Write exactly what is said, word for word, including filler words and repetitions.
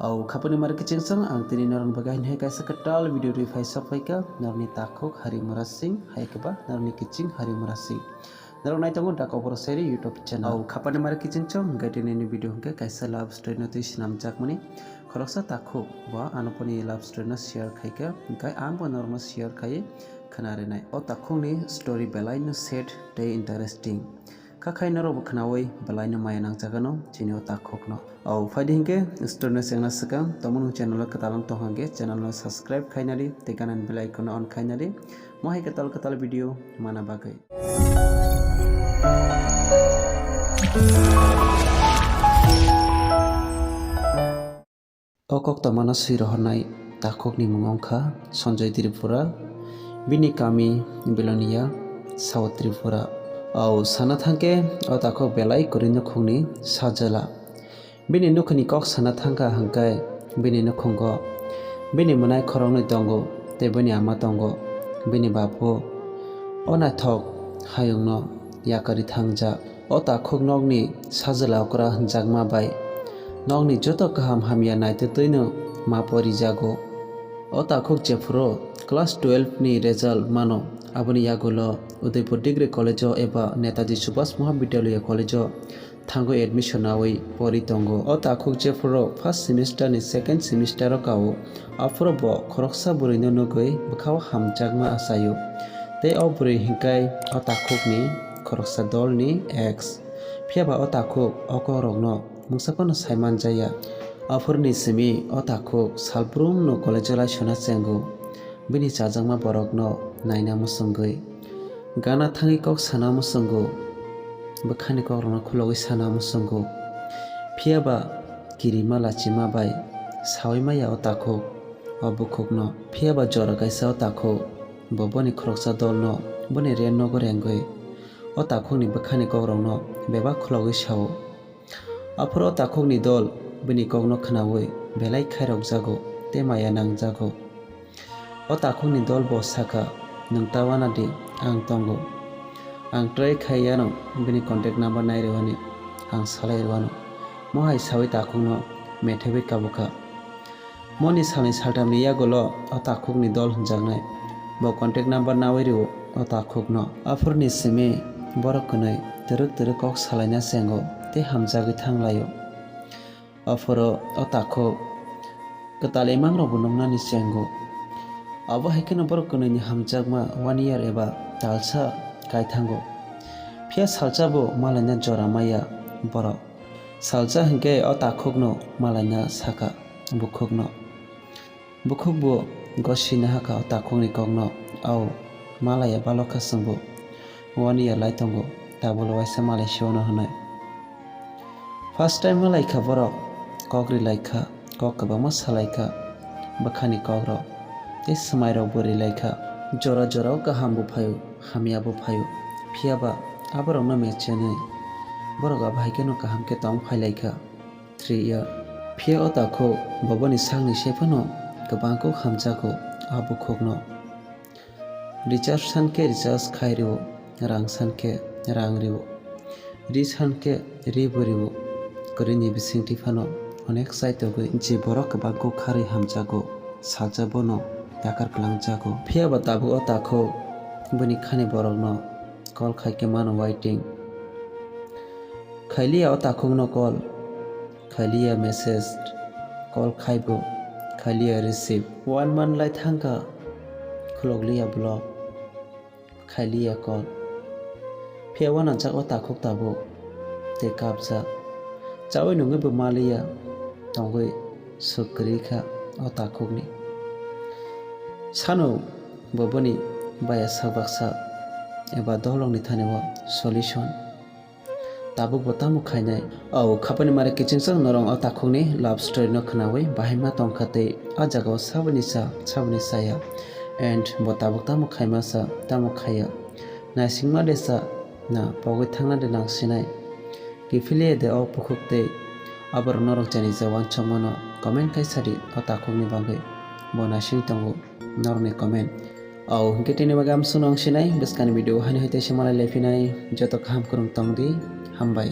Au khapani mari kiching song ang tini norokni bagwi hai kaisa kwtal video rwi phai sok phaikha, norokni takhuk Hari Mura Singh, hai khe ba norokni kiching Hari Mura Singh. Norok nai tongo Dak Oboro Seri YouTube channel. Au khapani mari kiching song hwnkhe tini ni video hwnkhe kaisa love story no twi swnamjakmani. Khoroksa takhuk bo ano boni love story no share khaikha, hwnkhe ang bo norokno share khaiwi khwna rinai. O takhukni story belai no sad tei interesting. Kha khai norokbo khwnawi belai no maya nangjagano chini o takhukno. Au, phaidi hinkhe story no chengna swkang, tongmani channel o kwtal wng tongkha hinkhe channel no subscribe khainadi tei ganani bell icon no on khainadi, mohai kwtal kwtal video mana bagwi. O koktwmano swi rohornai takhukni mung wngkha Sanjay Tripura, bini kami Belonia, South Tripura. Au sana thangkhe o takhuk belai kwrwi nukhungni sajwla. Bini nukhungni kok sana thangkha hwnkhe bini nukhungo bini mwnai khoroknwi tongo tei bini ama tongo, bini babu o naithok hayungno yakarwi thangjak. O takhuk nokni sajwla okra hwnjakma bai nokni joto kaham hamya naitwtwino ma porijago. O takhuk jephuru class twelve ni result mano, aboni yagulo Udaipur Degree College o eba Netaji Subhash Mahavidyalaya College o thangwi admission nawi pori tongo. O takhuk jephuru first semester ni second semester o kao, aphuru bo khoroksa bwrwino nugwi bwkhao hamjakma achaio. Tei o bwrwi hinkhe o takhukni khoroksa dolni ex. Phiyaba o takhuk o kokrokno mungsa phano saiman jaya. Aphuruni simi o takhuk salbrumno college o laisona chengo. Bini chajakma borokno naina muchungwi. Gana thangwi kok sana muchungo. Bwkhani kokrokno khulogwi sana muchungo. Phiyaba kirima lachima bai sawi maya o takhuk o bukhukno. Phiyaba jora kaisa o takhuk bo boni khoroksa dolno boni rent nogo rengwi o takhukni bwkhani kokrokno bebak khulogwi sao. Aphuru o takhukni dol bini kokno khwnawi belai khairokjago tei maya nangjago. O takhukni dol bo sakha, "Nwng ta wana di, ang tongo. Ang try khai yano bini contact number nai rwani, ang salai rwano." Mohai sawi takhukno methaiwi kabukha. Moni salni saltamni yagulo o takhukni dol hwnjaknai. Bo contact number nawi rwo o takhukno. Aphuruni simi borok kwnwi twrwk twrwk kok salaina chengo tei hamjagwi thanglaio. Aphuru o takhuk kwtal imangrokbo nuknani chengo. Abo hai kheno borok kwnwini hamjakma one year eba talsa kai thango. Phiya salsa bo malaina jora maya borok. Salsa hinkhe o takhukno malaina sakha bukhukno. Bukhukbo gosina hakha o takhukni kokno, "Au, malaiya balokha chwngbo. One year lai tongo, tabuklo waisa malai sio no," hwnwi. First time malaikha borok, kok rilaikha, kok kwbangma salaikha, bwkhani kokrok tei swmairokbo rilaikha. Jora jorao kahambo phaio, hamyabo phaio, phiyaba aborokno mechenwi borok abo hai kheno kaham khe tong phailaikha. Three year. Phiya o takhuk bo boni sakni se phano kwbang kok hamjago a bukhukno. Recharge san khe recharge khai rwo, rang san khe rang rwo, ri san khe ri bo rwo. Kwrwini bisingtwi phano onek chaitogwi je borok kwbang kok kharwi hamjago, salsa bono yakar kwlangjago. Phiya ba tabuk o takhuk bini khani borokno call khai khe mano waiting. Khailiya o takhukno call. Khailiya message, call khaibo, khailiya receive. One month lai thangkha, khulokliya block, khailiya call. Phiya uanajak o takhuk tabuk tei kapjak. Chaui nungwi bo maliya, tongwi swk kwrwi kha o takhukni. Sano bo boni baya sak baksa eba dolongni thani o solution. Tabuk bo tamo khainai? Au, khapani mare kichingsa norok o takhukni love story no khwnawi bahai ma tongkha tei a jagao saboni sa, saboni saya. And bo tabuk tamo khaima sa, tamo khaiya. Naisingma de sa, na pogwi thangna de nang sinai. Kiphilya de o bukhuk tei aborok norok jani je uansukmano comment khai sadi o takhukni bagwi. Bo naising tongo. Norokni comment. Au, hwnkhe tini bagwi amsukno ang sinai, bwskangni video haino hai teisa malai laiphinai, joto kaham kwrwng tongdi, hambai.